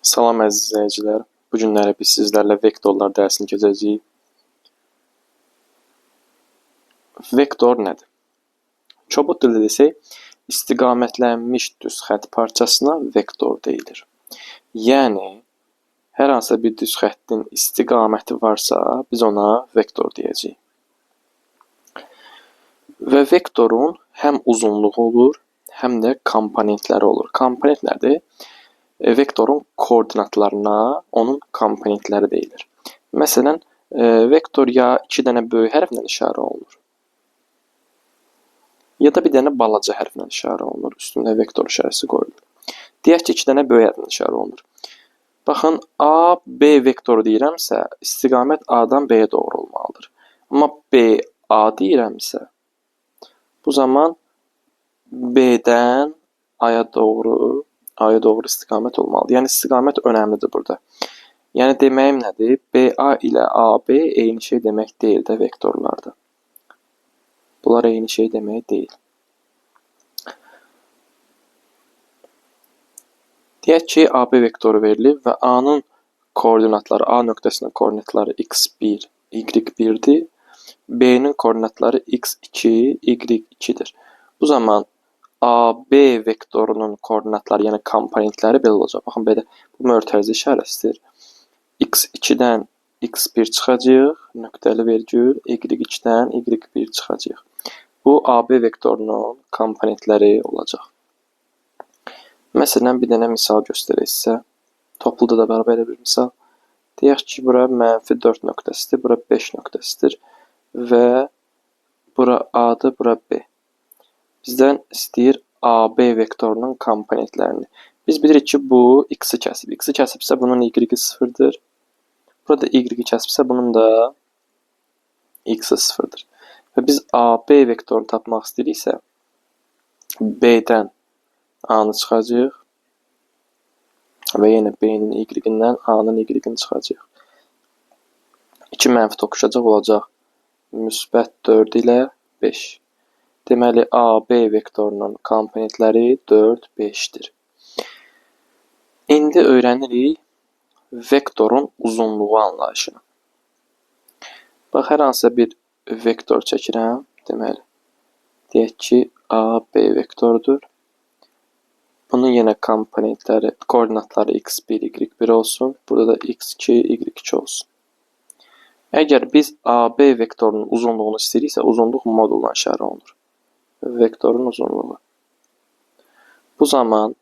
Salam əziz izləyicilər. Bu günləri biz sizlərlə vektorlar dərsini keçəcəyik. Vektor nədir? Kobud dildə desək, istiqamətlənmiş düz xətt parçasına vektor deyilir. Yəni, hər hansısa bir düz xəttin istiqaməti varsa, biz ona vektor deyəcəyik. Və vektorun həm uzunluğu olur, həm də komponentləri olur. Komponent nədir? Vektorun koordinatlarına onun komponentləri deyilir. Məsələn, vektor ya iki dənə böyük hərflə işarə olunur, ya da bir dənə balaca hərflə işarə olunur. Üstünə vektor işarəsi qoyulur. Deyək ki, iki dənə böyük hərflə işarə olunur. Baxın, A, B vektoru deyirəmsə, istiqamət A-dan B-yə doğru olmalıdır. Amma B, A deyirəmsə, bu zaman B-dən A-ya doğru istiqamət olmalıdır. Yəni, istiqamət önəmlidir burada. Yəni, deməyim nədir? BA ilə AB eyni şey demək deyil də vektorlarda. Bunlar eyni şey demək deyil. Deyək ki, AB vektoru verilib və A-nın koordinatları, A nöqtəsinin koordinatları x1, y1-dir. B-nin koordinatları x2, y2-dir. Bu zaman AB vektorunun koordinatları, yəni komponentləri belə olacaq. Baxın, belə, bu mötərizə işarəsidir. x2-dən x1 çıxacaq, nöqtəli vergül, y2-dən y1 çıxacaq. Bu, AB vektorunun komponentləri olacaq. Məsələn, bir dənə misal göstərək sizə. Topluda da var belə bir misal. Deyək ki, bura mənfi 4 nöqtəsidir, bura 5 nöqtəsidir və bura A-dır, bura B. Bizdən istəyir AB vektorunun komponentlərini. Biz bilirik ki, bu x-i kəsib. X-i kəsibsə, bunun y-i sıfırdır. Burada y-i kəsibsə, bunun da x-i sıfırdır. Və biz AB vektorunu tapmaq istəyiriksə, B-dən A-nı çıxacağıq və yenə B-nin y-indən A-nın y-ini çıxacağıq. 2 mənfi toqquşacaq olacaq müsbət 4 ilə 5. Deməli, AB vektorunun komponentləri 4, 5-dir. İndi öyrənirik vektorun uzunluğu anlayışını. Bax, hər hansısa bir vektor çəkirəm. Deməli, deyək ki, AB vektorudur. Bunun yenə komponentləri, koordinatları x1, y1 olsun. Burada da x2, y2 olsun. Əgər biz AB vektorunun uzunluğunu istəyiriksə, uzunluq modulla işarə olunur. Vektorun uzunluğu. Bu zaman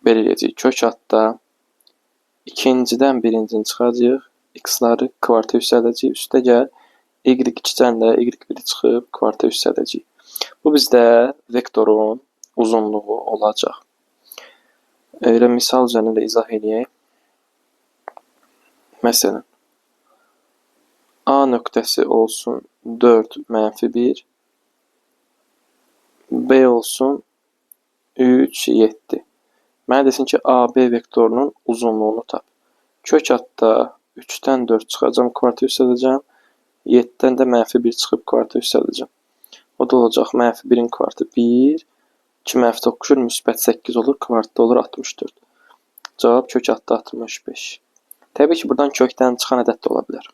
belə eləyəcəyik. Kök adda ikincidən birincini çıxacağıq. X-ları kvarta yüksəldəcəyik. Üstə gəl y2-dən də y1-i çıxıb kvarta yüksəldəcəyik. Bu bizdə vektorun uzunluğu olacaq. Elə misal üzərində də izah eləyək. Məsələn, A nöqtəsi olsun 4 mənfi 1, B olsun 3, 7. Mənə desin ki, AB vektorunun uzunluğunu tap. Kök adda 3-dən 4 çıxacam, kvarta yüksəldəcəm. 7-dən də mənfi 1 çıxıb kvarta yüksəldəcəm. O da olacaq mənfi 1-in kvartı 1, 2 mənfi toqquşur, müsbət 8 olur, kvartda olur 64. Cavab kök adda 65. Təbii ki, buradan kökdən çıxan ədəd də ola bilər.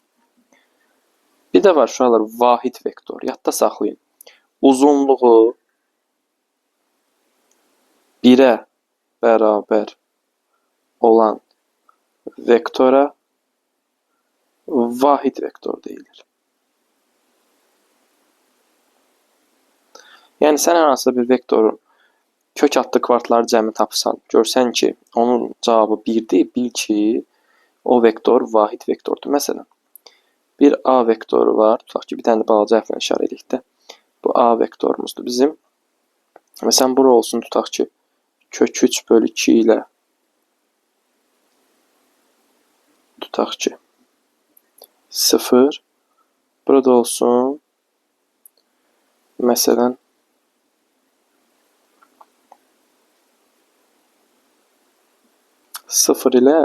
Bir də var uşaqlar, vahid vektor. Yadda saxlayın. Uzunluğu 1-ə bərabər olan vektora vahid vektor deyilir. Yəni, sən hər hansısa bir vektorun kök adlı kvartları cəmi tapsan, görsən ki, onun cavabı 1-dir, bil ki, o vektor vahid vektordur. Məsələn, bir A vektoru var. Tutaq ki, bir dənə də balaca hərflə işarə edək də. Bu A vektorumuzdur bizim. Məsələn, bura olsun, tutaq ki, kök 3 bölü 2 ilə tutaq ki, 0. Burada olsun, məsələn, 0 ilə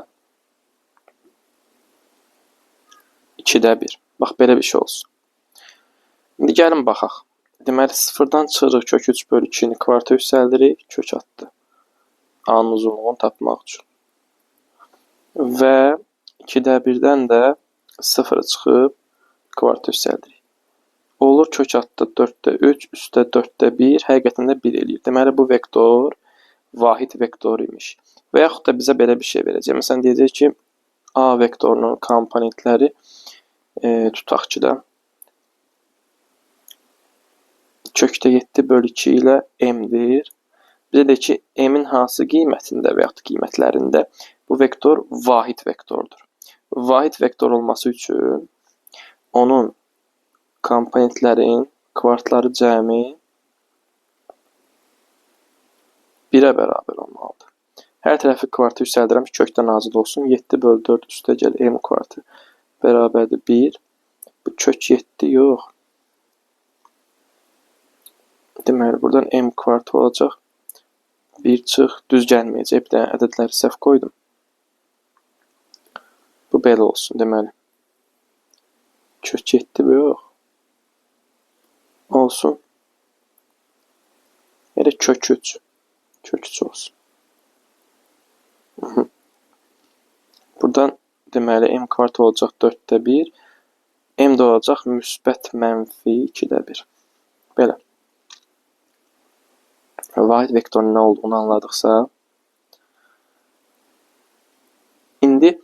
2-də 1. Bax, belə bir şey olsun. İndi gəlin baxaq. Deməli, 0-dan çıxırıq, kök 3 bölü 2-ni kvarta yüksəldirik, kök atdı. A-nın uzunluğunu tapmaq üçün. Və 2-də 1-dən də 0 çıxıb kvartı yüksəldirik. Olur kök adda 4-də 3, üstə 4-də 1, həqiqətən də 1 eləyir. Deməli, bu vektor vahid vektor imiş. Və yaxud da bizə belə bir şey verəcək. Məsələn, deyəcək ki, A vektorunun komponentləri tutaq ki də kökdə 7 bölü 2 ilə m-dir. Bizə deyir ki, m-in hansı qiymətində və yaxud da qiymətlərində bu vektor vahid vektordur. Vahid vektor olması üçün onun komponentlərin kvartları cəmi 1-ə bərabər olmalıdır. Hər tərəfi kvartı yüksəldirəm ki, kökdən azad olsun. 7 bölü 4 üstə gəl m kvartı bərabərdir 1. Bu kök 7 yox. Deməli, buradan m kvartı olacaq. 1 çıx, düz gəlməyəcək. Bir dənə ədədləri səhv qoydum. Bu belə olsun, deməli. Kök 7 bu yox. Olsun. Elə kök 3. Kök 3 olsun. Buradan deməli m kvart olacaq 4-də 1. M də olacaq müsbət mənfi 2-də 1. Belə. Vahid vektorun nə olduğunu anladıqsa, indi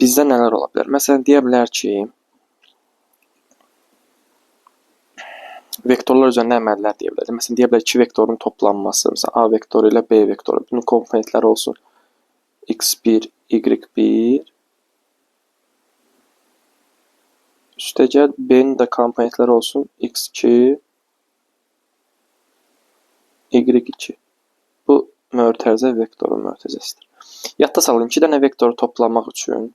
bizdə nələr ola bilər? Məsələn, deyə bilər ki, vektorlar üzərində əməllər deyə bilər. Məsələn, deyə bilər iki vektorun toplanması. Məsələn, A vektoru ilə B vektoru. Bunun komponentləri olsun. x1, y1. Üstəgəl B-nin də komponentləri olsun. x2, y2. Bu mötərizə vektorun mötərizəsidir. Yadda salın, iki dənə vektoru toplamaq üçün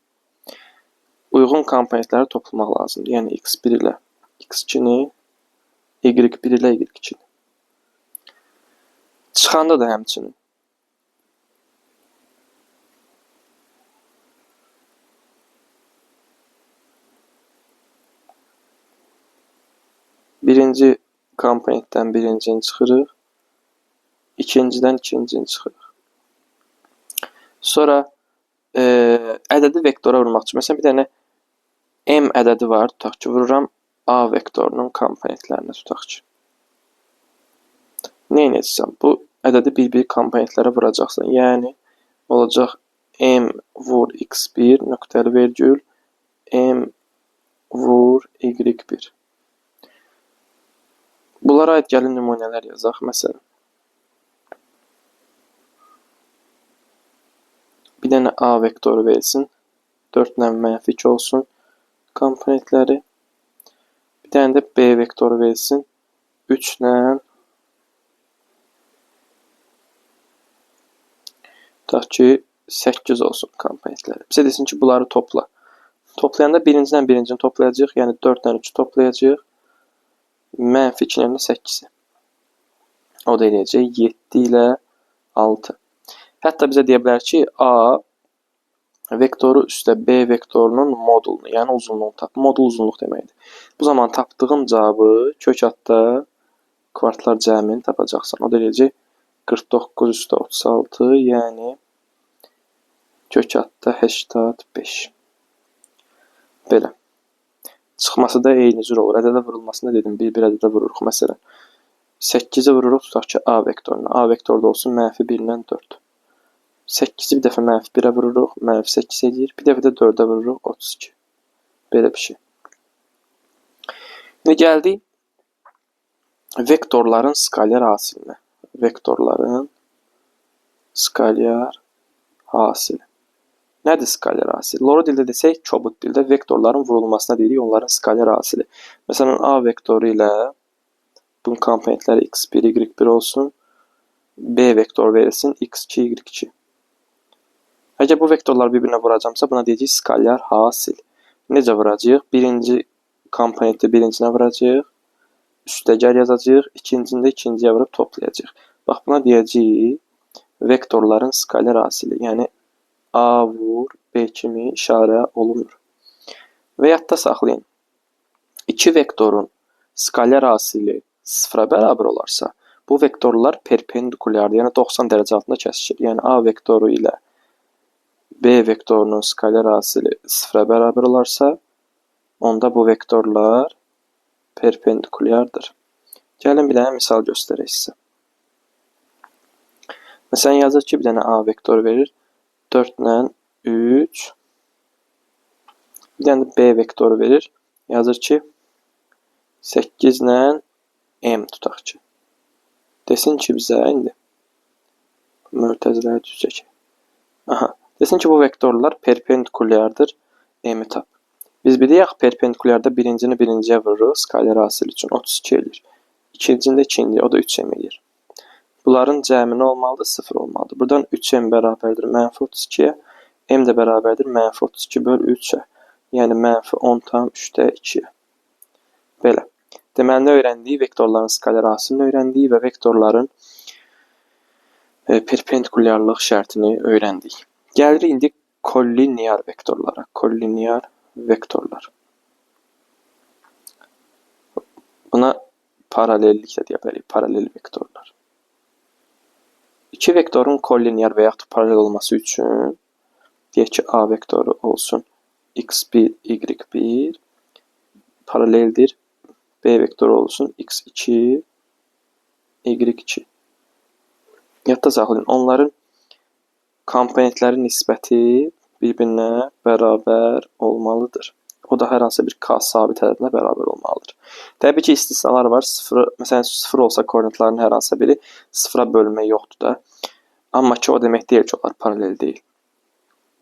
uyğun komponentləri toplamaq lazımdır. Yəni x1 ilə x2-ni, y1 ilə y2-ni. Çıxanda da həmçinin. Birinci komponentdən birincini çıxırıq. İkincidən ikincini çıxırıq. Sonra ədədi vektora vurmaq üçün. Məsələn, bir dənə m ədədi var. Tutaq ki, vururam A vektorunun komponentlərinə tutaq ki. Nə edəcəksən? Bu ədədi bir-bir komponentlərə vuracaqsan. Yəni, olacaq m vur x1 nöqtəli vergül m vur y1. Bunlara aid gəlin nümunələr yazaq. Məsələn, bir dənə A vektoru verilsin. 4 ilə mənfi 2 olsun komponentləri. Bir dənə də B vektoru verilsin. 3 ilə tutaq ki, 8 olsun komponentləri. Bizə desin ki, bunları topla. Toplayanda birincidən birincini toplayacağıq. Yəni 4 ilə 3-ü toplayacağıq. Mənfi 2 ilə 8-i. O da eləyəcək 7 ilə 6. Hətta bizə deyə bilər ki, A vektoru üstə B vektorunun modulunu, yəni uzunluğunu tap. Modul uzunluq deməkdir. Bu zaman tapdığın cavabı kök adda kvartlar cəmini tapacaqsan. O da eləyəcək 49 üstə 36, yəni kök adda 85. Belə. Çıxması da eyni cür olur. Ədədə vurulmasında dedim, bir-bir ədədə vururuq. Məsələn, 8-i vururuq, tutaq ki, A vektoruna. A vektoru da olsun mənfi 1 ilə 4. 8-i bir dəfə mənfi 1-ə vururuq, mənfi 8 eləyir. Bir dəfə də 4-ə vururuq, 32. Belə bir şey. İndi gəldik vektorların skalyar hasilinə. Vektorların skalyar hasili. Nədir skalyar hasili? Loru dildə desək, kobud dildə vektorların vurulmasına deyirik, onların skalyar hasili. Məsələn, A vektoru ilə bunun komponentləri x1, y1 olsun. B vektoru verilsin, x2, y2. Əgər bu vektorları bir-birinə vuracamsa, buna deyəcəyik skalyar hasil. Necə vuracağıq? Birinci komponenti birincinə vuracağıq. Üstəgəl yazacağıq. İkincini də ikinciyə vurub toplayacağıq. Bax, buna deyəcəyik vektorların skalyar hasili. Yəni, A vur B kimi işarə olunur. Və yadda saxlayın. İki vektorun skalyar hasili sıfıra bərabər olarsa, bu vektorlar perpendikulyardır. Yəni, 90 dərəcə altında kəsişir. Yəni, A vektoru ilə B vektorunun skaler hasili 0-a bərabər olarsa, onda bu vektorlar perpendikulyardır. Gəlin bir dənə misal göstərək sizə. Məsələn, yazır ki, bir dənə A vektoru verir. 4 ilə 3. Bir dənə də B vektoru verir. Yazır ki, 8 ilə M tutaq ki. Desin ki, bizə indi mötərizələri düz çəkək. Aha. Desin ki, bu vektorlar perpendikulyardır. M-i tap. Biz bilirik, perpendikulyarda birincini birinciyə vururuq. Skaler hasil üçün 32 eləyir. İkincini də ikinciyə, o da 3M eləyir. Bunların cəmi nə olmalıdır? 0 olmalıdır. Buradan 3M bərabərdir mənfi 32-yə. M də bərabərdir mənfi 32 böl 3-ə. Yəni mənfi 10,3-də 2-yə. Belə. Deməli, nə öyrəndik? Vektorların skaler hasilini öyrəndik və vektorların perpendikulyarlıq şərtini öyrəndik. Gəlirik indi kollinear vektorlara. Kollinear vektorlar. Buna paralellik də deyə bilərik. Paralel vektorlar. İki vektorun kollinear və yaxud paralel olması üçün deyək ki, A vektoru olsun x1, y1 paraleldir. B vektoru olsun x2, y2. Yadda saxlayın, onların komponentləri nisbəti bir-birinə bərabər olmalıdır. O da hər hansısa bir k sabit ədədinə bərabər olmalıdır. Təbii ki, istisnalar var. 0, məsələn, 0 olsa koordinatların hər hansısa biri 0-a bölmə yoxdur da. Amma ki, o demək deyil ki, onlar paralel deyil.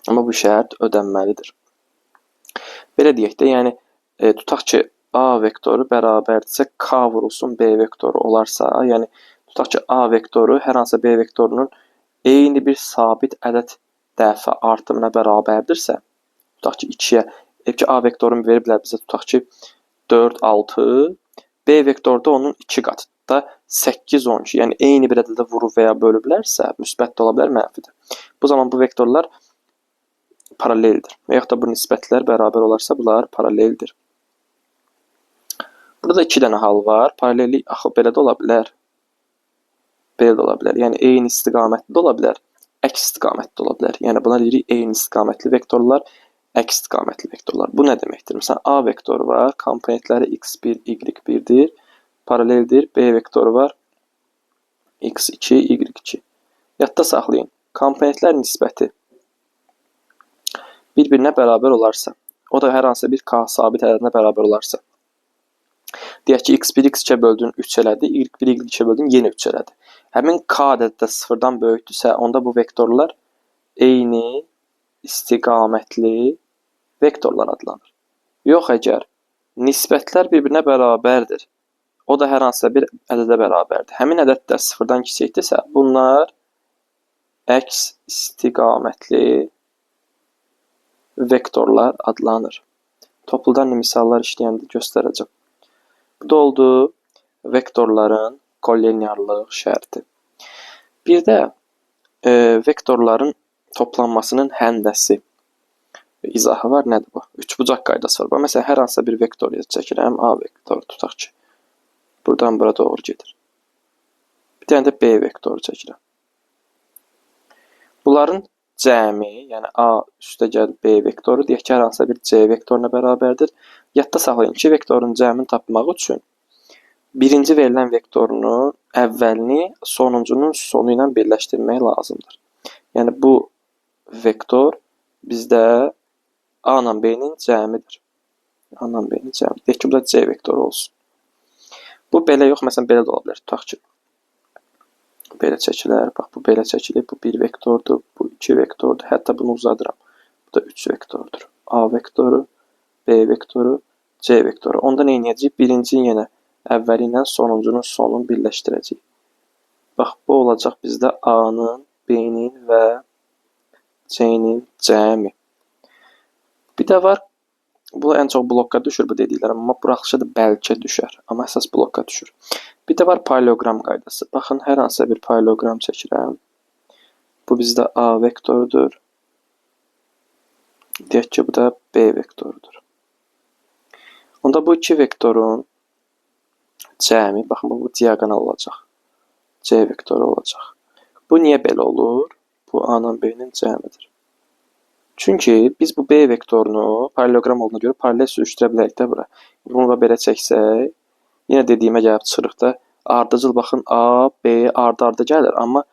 Amma bu şərt ödənməlidir. Belə deyək də, yəni, tutaq ki, A vektoru bərabərdirsə K vurulsun B vektoru olarsa, yəni tutaq ki, A vektoru hər hansısa B vektorunun eyni bir sabit ədəd dəfə artımına bərabərdirsə, tutaq ki, 2-yə, ki, A vektorunu veriblər bizə, tutaq ki, 4, 6, B vektoru da onun 2 qatı da 8, 12, yəni eyni bir ədədə vurub və ya bölüblərsə, müsbət də ola bilər, mənfi də. Bu zaman bu vektorlar paraleldir. Və yaxud da bu nisbətlər bərabər olarsa, bunlar paraleldir. Burada 2 dənə hal var. Paralellik axı belə də ola bilər. Belə də ola bilər. Yəni eyni istiqamətli də ola bilər, əks istiqamətli də ola bilər. Yəni buna deyirik eyni istiqamətli vektorlar, əks istiqamətli vektorlar. Bu nə deməkdir? Məsələn, A vektoru var, komponentləri x1, y1-dir, paraleldir. B vektoru var, x2, y2. Yadda saxlayın, komponentlər nisbəti bir-birinə bərabər olarsa, o da hər hansısa bir k sabit ədədinə bərabər olarsa, deyək ki, x1, x2-yə böldün 3 elədi, y1, y2-yə böldün yenə 3 elədi. Həmin k ədədi də sıfırdan böyükdürsə, onda bu vektorlar eyni istiqamətli vektorlar adlanır. Yox, əgər nisbətlər bir-birinə bərabərdir, o da hər hansısa bir ədədə bərabərdir. Həmin ədəd də sıfırdan kiçikdirsə, bunlar əks istiqamətli vektorlar adlanır. Topludan misallar işləyəndə göstərəcəm. Bu da oldu vektorların kollinearlıq şərti. Bir də vektorların toplanmasının həndəsi izahı var. Nədir bu? Üçbucaq qaydası var. Məsələn, hər hansısa bir vektor çəkirəm. A vektoru tutaq ki, buradan bura doğru gedir. Bir dənə də B vektoru çəkirəm. Bunların cəmi, yəni A üstəgəl B vektoru, deyək ki, hər hansısa bir C vektoruna bərabərdir. Yadda saxlayın, iki vektorun cəmini tapmaq üçün birinci verilən vektorunun əvvəlini sonuncunun sonu ilə birləşdirmək lazımdır. Yəni, bu vektor bizdə A ilə B-nin cəmidir. A ilə B-nin cəmi. Deyək ki, bu da C vektoru olsun. Bu belə yox, məsələn, belə də ola bilər. Tutaq ki, belə çəkilər. Bax, bu belə çəkilir. Bu bir vektordur, bu iki vektordur. Hətta bunu uzadıram. Bu da 3 vektordur. A vektoru, B vektoru, C vektoru. Onda nə edəcəyik? Birincinin yenə əvvəli ilə sonuncunun sonunu birləşdirəcəyik. Bax, bu olacaq bizdə A-nın, B-nin və C-nin cəmi. Bir də var, bu ən çox blokka düşür bu dediklərim, amma buraxılışa da bəlkə düşər. Amma əsas blokka düşür. Bir də var paralleloqram qaydası. Baxın, hər hansısa bir paralleloqram çəkirəm. Bu bizdə A vektorudur. Deyək ki, bu da B vektorudur. Onda bu iki vektorun cəmi, baxın, bu diaqonal olacaq. C vektoru olacaq. Bu niyə belə olur? Bu A ilə B-nin cəmidir. Çünki biz bu B vektorunu paralleloqram olduğuna görə paralel sürüşdürə bilərik də bura. Bunu da belə çəksək, yenə dediyimə gəlib çıxırıq da. Ardıcıl baxın, A, B ardı-ardı gəlir. Amma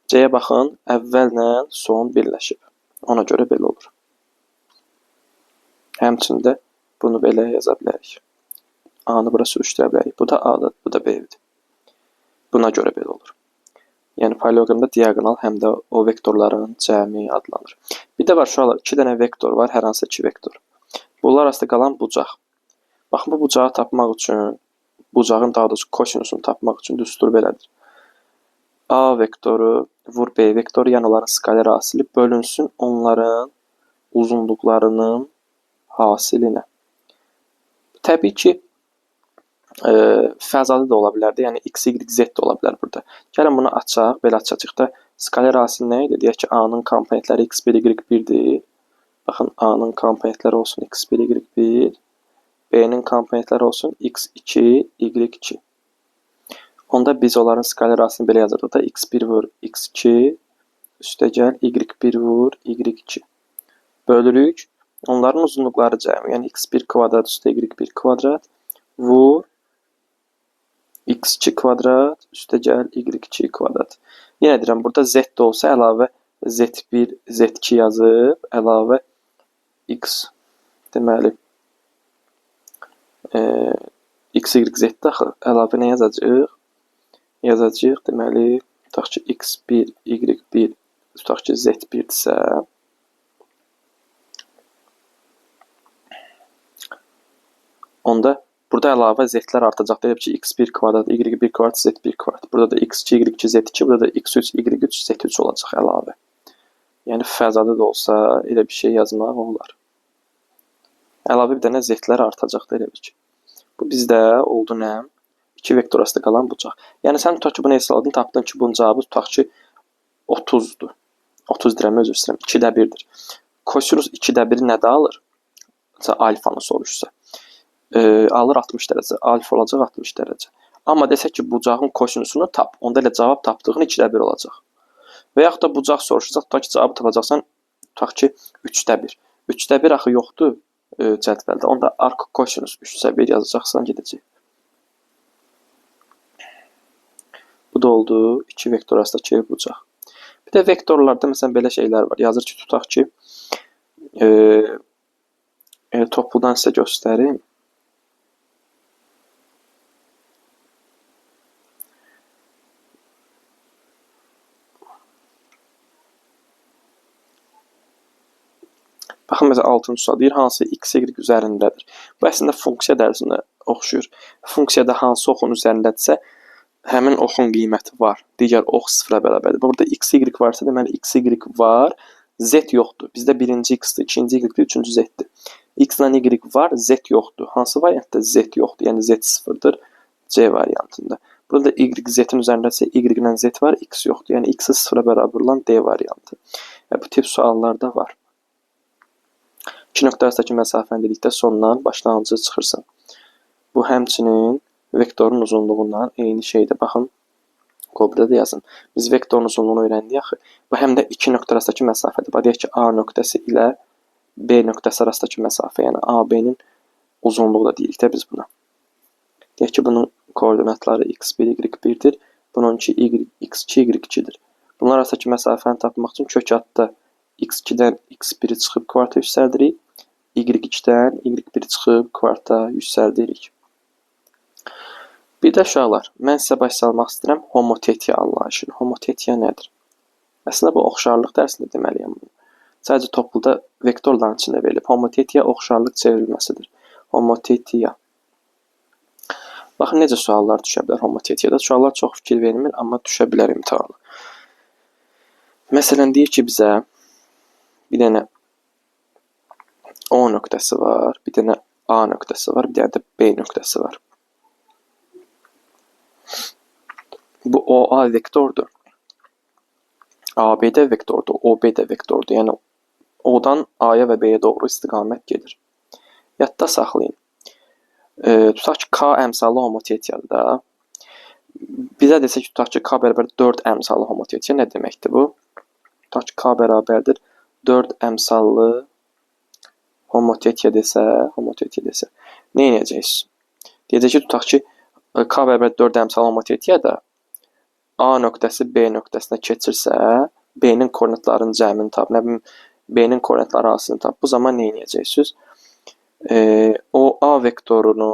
C-yə baxın, əvvəllə son birləşib. Ona görə belə olur. Həmçində bunu belə yaza bilərik. A-nı bura sürüşdürə bilərik. Bu da A-dır, bu da B-dir. Buna görə belə olur. Yəni, paralleloqramda diaqonal həm də o vektorların cəmi adlanır. Bir də var, uşaqlar, 2 dənə vektor var, hər hansısa 2 vektor. Bunlar arasında qalan bucaq. Baxın, bu bucağı tapmaq üçün, bucağın daha doğrusu kosinusunu tapmaq üçün düstur belədir. A vektoru vur B vektoru, yəni onların skaler hasili bölünsün onların uzunluqlarının hasilinə. Təbii ki, fəzadə də ola bilərdi, yəni x, y, z də ola bilər burada. Gəlin bunu açaq, belə açacaq da skaler hasil nə idi? Deyək ki, A-nın komponentləri x1, y1-dir. Baxın, A-nın komponentləri olsun x1, y1, B-nin komponentləri olsun x2, y2. Onda biz onların skaler hasilini belə yazırdıq da, x1 vur x2, üstəgəl y1 vur y2. Bölürük. Onların uzunluqları cəmi, yəni x1 kvadrat üstə y1 kvadrat vur x2 kvadrat üstəgəl y2 kvadrat. Yenə deyirəm, burada z də olsa əlavə z1, z2 yazıb, əlavə x, deməli, x, y, z də axı, əlavə nə yazacağıq? Yazacağıq, deməli, tutaq ki, x1, y1, tutaq ki, z1-dirsə, onda burada əlavə z-lər artacaq. Deyib ki, x1 kvadrat, y1 kvadrat, z1 kvadrat. Burada da x2, y2, z2, burada da x3, y3, z3 olacaq əlavə. Yəni, fəzada da olsa elə bir şey yazmaq olar. Əlavə bir dənə z-lər artacaq da elə bir ki. Bu bizdə oldu nə? 2 vektor arasında qalan bucaq. Yəni, sən tutaq ki, bunu hesabladın, tapdın ki, bunun cavabı tutaq ki, 30-dur. 30 deyirəm, özür istəyirəm, 2-də 1-dir. Kosinus 2-də 1-i nədə alır? Məsələn, alfanı soruşsa. Alır 60 dərəcə. Alfa olacaq 60 dərəcə. Amma desək ki, bucağın kosinusunu tap, onda elə cavab tapdığın 2-də 1 olacaq. Və yaxud da bucaq soruşacaq, tutaq ki, cavabı tapacaqsan, tutaq ki, 3-də 1. 3-də 1 axı yoxdur cədvəldə. Onda ark kosinus 3-də 1 yazacaqsan, gedəcək. Bu da oldu 2 vektor arasındakı bucaq. Bir də vektorlarda məsələn belə şeylər var. Yazır ki, tutaq ki, topludan sizə göstərim. Baxın, məsələn, 6-cı sual deyir, hansı x, y üzərindədir. Bu, əslində, funksiya dərsinə oxşuyur. Funksiyada hansı oxun üzərindədirsə, həmin oxun qiyməti var. Digər ox sıfıra bərabərdir. Burada x, y varsa, deməli, x, y var, z yoxdur. Bizdə birinci x-dir, ikinci y-dir, üçüncü z-dir. X ilə y var, z yoxdur. Hansı variantda z yoxdur? Yəni, z sıfırdır C variantında. Burada y, z-in üzərindədirsə, y ilə z var, x yoxdur. Yəni, x-i sıfıra bərabər olan D variantı. Yəni, bu tip suallarda var. İki nöqtə arasındakı məsafəni dedikdə sondan başlanğıcı çıxırsan. Bu, həmçinin vektorun uzunluğundan eyni şeydir. Baxın, burada da yazın. Biz vektorun uzunluğunu öyrəndik axı. Bu, həm də iki nöqtə arasındakı məsafədir. Bax, deyək ki, A nöqtəsi ilə B nöqtəsi arasındakı məsafə, yəni AB-nin uzunluğu da deyirik də biz buna. Deyək ki, bunun koordinatları x1, y1-dir. Bununki x2, y2-dir. Bunlar arasındakı məsafəni tapmaq üçün kök adda x2-dən x1-i çıxıb kvarta yüksəldirik. Y2-dən y1 çıxıb kvarta yüksəldirik. Bir də uşaqlar, mən sizə baş salmaq istəyirəm homotetiya anlayışını. Homotetiya nədir? Əslində, bu oxşarlıq dərsində deməliyəm bunu. Sadəcə topluda vektorların içində verilib. Homotetiya oxşarlıq çevrilməsidir. Homotetiya. Baxın, necə suallar düşə bilər homotetiyada. Suallar çox fikir vermir, amma düşə bilər imtahana. Məsələn, deyir ki, bizə bir dənə O nöqtəsi var, bir dənə A nöqtəsi var, bir dənə də B nöqtəsi var. Bu OA vektordur. AB də vektordur, OB də vektordur. Yəni, O-dan A-ya və B-yə doğru istiqamət gedir. Yadda saxlayın. Tutaq ki, K əmsalı homotetiyadır da. Bizə desək ki, tutaq ki, K bərabər 4 əmsalı homotetiya nə deməkdir bu? Tutaq ki, K bərabərdir 4 əmsallı homotetiya desə, nə edəcəksiniz? Deyəcək ki, tutaq ki, K bərabər 4 əmsallı homotetiya da A nöqtəsi B nöqtəsinə keçirsə, B-nin koordinatlarının cəmini tap, nə bilim, B-nin koordinatları arasını tap. Bu zaman nə edəcəksiniz? O A vektorunu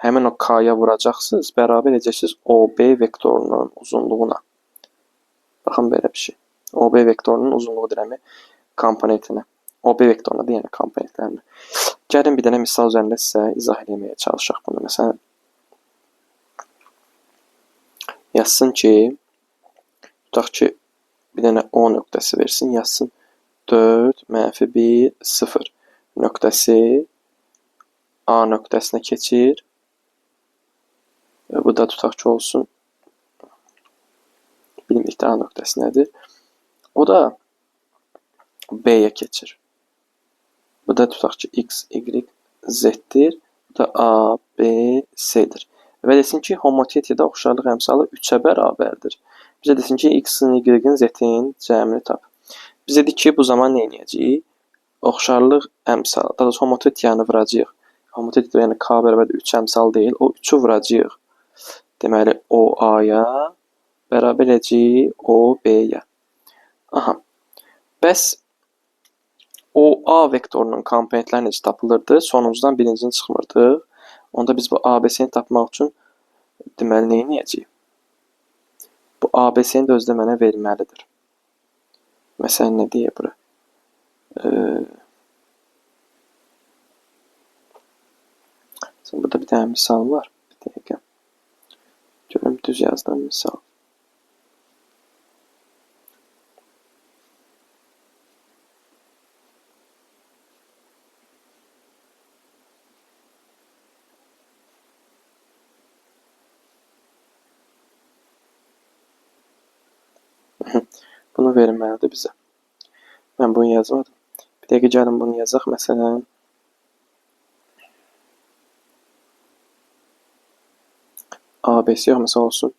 həmin o K-ya vuracaqsınız, bərabər edəcəksiniz OB vektorunun uzunluğuna. Baxın, belə bir şey. OB vektorunun uzunluğu deyirəm, komponentinə. OB vektoruna da, yəni komponentlərinə. Gəlin bir dənə misal üzərində sizə izah eləməyə çalışaq bunu. Məsələn, yazsın ki, tutaq ki, bir dənə O nöqtəsi versin, yazsın 4, mənfi 1, 0 nöqtəsi A nöqtəsinə keçir. Bu da tutaq ki, olsun. Bilmirik də A nöqtəsi nədir. O da B-yə keçir. Bu da tutaq ki, X, Y, Z-dir. Bu da A, B, C-dir. Və desin ki, homotetiyada oxşarlıq əmsalı 3-ə bərabərdir. Bizə desin ki, X-in, Y-in, Z-in cəmini tap. Biz dedik ki, bu zaman nə edəcəyik? Oxşarlıq əmsalı, daha doğrusu homotetiyanı vuracağıq. Homotetiya, yəni K bərabərdir 3 əmsal deyil, o 3-ü vuracağıq. Deməli, OA-ya bərabər edəcəyik OB-yə. Aha. Bəs OA vektorunun komponentləri necə tapılırdı? Sonuncudan birincini çıxmırdıq. Onda biz bu ABC-ni tapmaq üçün deməli, nə edəcəyik? Bu ABC-ni də özü də mənə verməlidir. Məsələn, nə deyək bura? Burada bir dənə misal var. Bir dəqiqə. Görüm, düz yazdım misal. Bunu verməlidir bizə. Mən bunu yazmadım. Bir dəqiqə gəlin bunu yazaq. Məsələn, ABC yox, məsələn olsun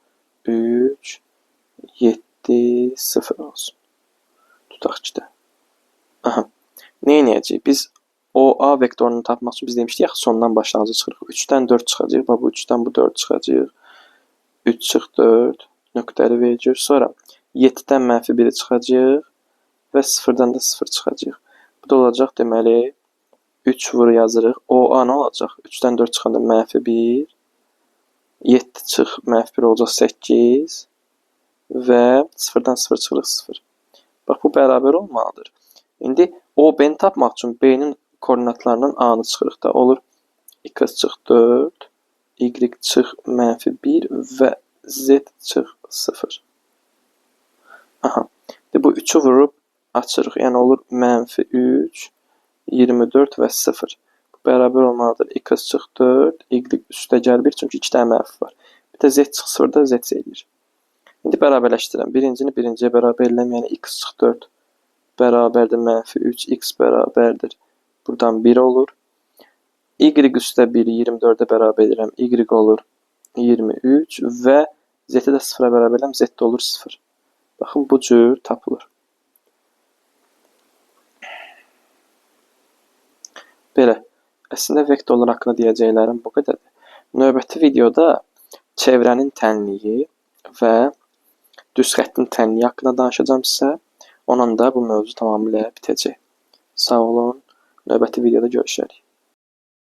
3, 7, 0 olsun. Tutaq ki də. Aha. Nə edəcəyik? Biz OA vektorunu tapmaq üçün biz demişdik, axı sondan başlanğıcı çıxırıq. 3-dən 4 çıxacaq. Bax, bu 3-dən bu 4 çıxacaq. 3 çıx 4 nöqtəli verəcək. Sonra 7-dən mənfi 1-i çıxacaq və 0-dan da 0 çıxacaq. Bu da olacaq, deməli, 3 vur yazırıq. OA nə olacaq? 3-dən 4 çıxanda mənfi 1, 7 çıx mənfi 1 olacaq 8 və 0-dan 0 çıxırıq 0. Bax, bu bərabər olmalıdır. İndi OB-ni tapmaq üçün B-nin koordinatlarından A-nı çıxırıq da. Olur X çıx 4, Y çıx mənfi 1 və Z çıx 0. Aha. Bu 3-ü vurub açırıq. Yəni olur mənfi 3, 24 və 0. Bu bərabər olmalıdır. X çıx 4, Y üstə gəl 1, çünki 2 dənə mənfi var. Bir də Z çıx 0 da Z eləyir. İndi bərabərləşdirəm. Birincini birinciyə bərabər eləyəm. Yəni X çıx 4 bərabərdir mənfi 3, X bərabərdir. Buradan 1 olur. Y üstə 1, 24-ə bərabər edirəm. Y olur 23 və Z-i də 0-a bərabər edirəm. Z də olur 0. Baxın, bu cür tapılır. Belə. Əslində, vektorlar haqqında deyəcəklərim bu qədərdir. Növbəti videoda çevrənin tənliyi və düz xəttin tənliyi haqqında danışacağam sizə. Onunla da bu mövzu tamamilə bitəcək. Sağ olun. Növbəti videoda görüşərik.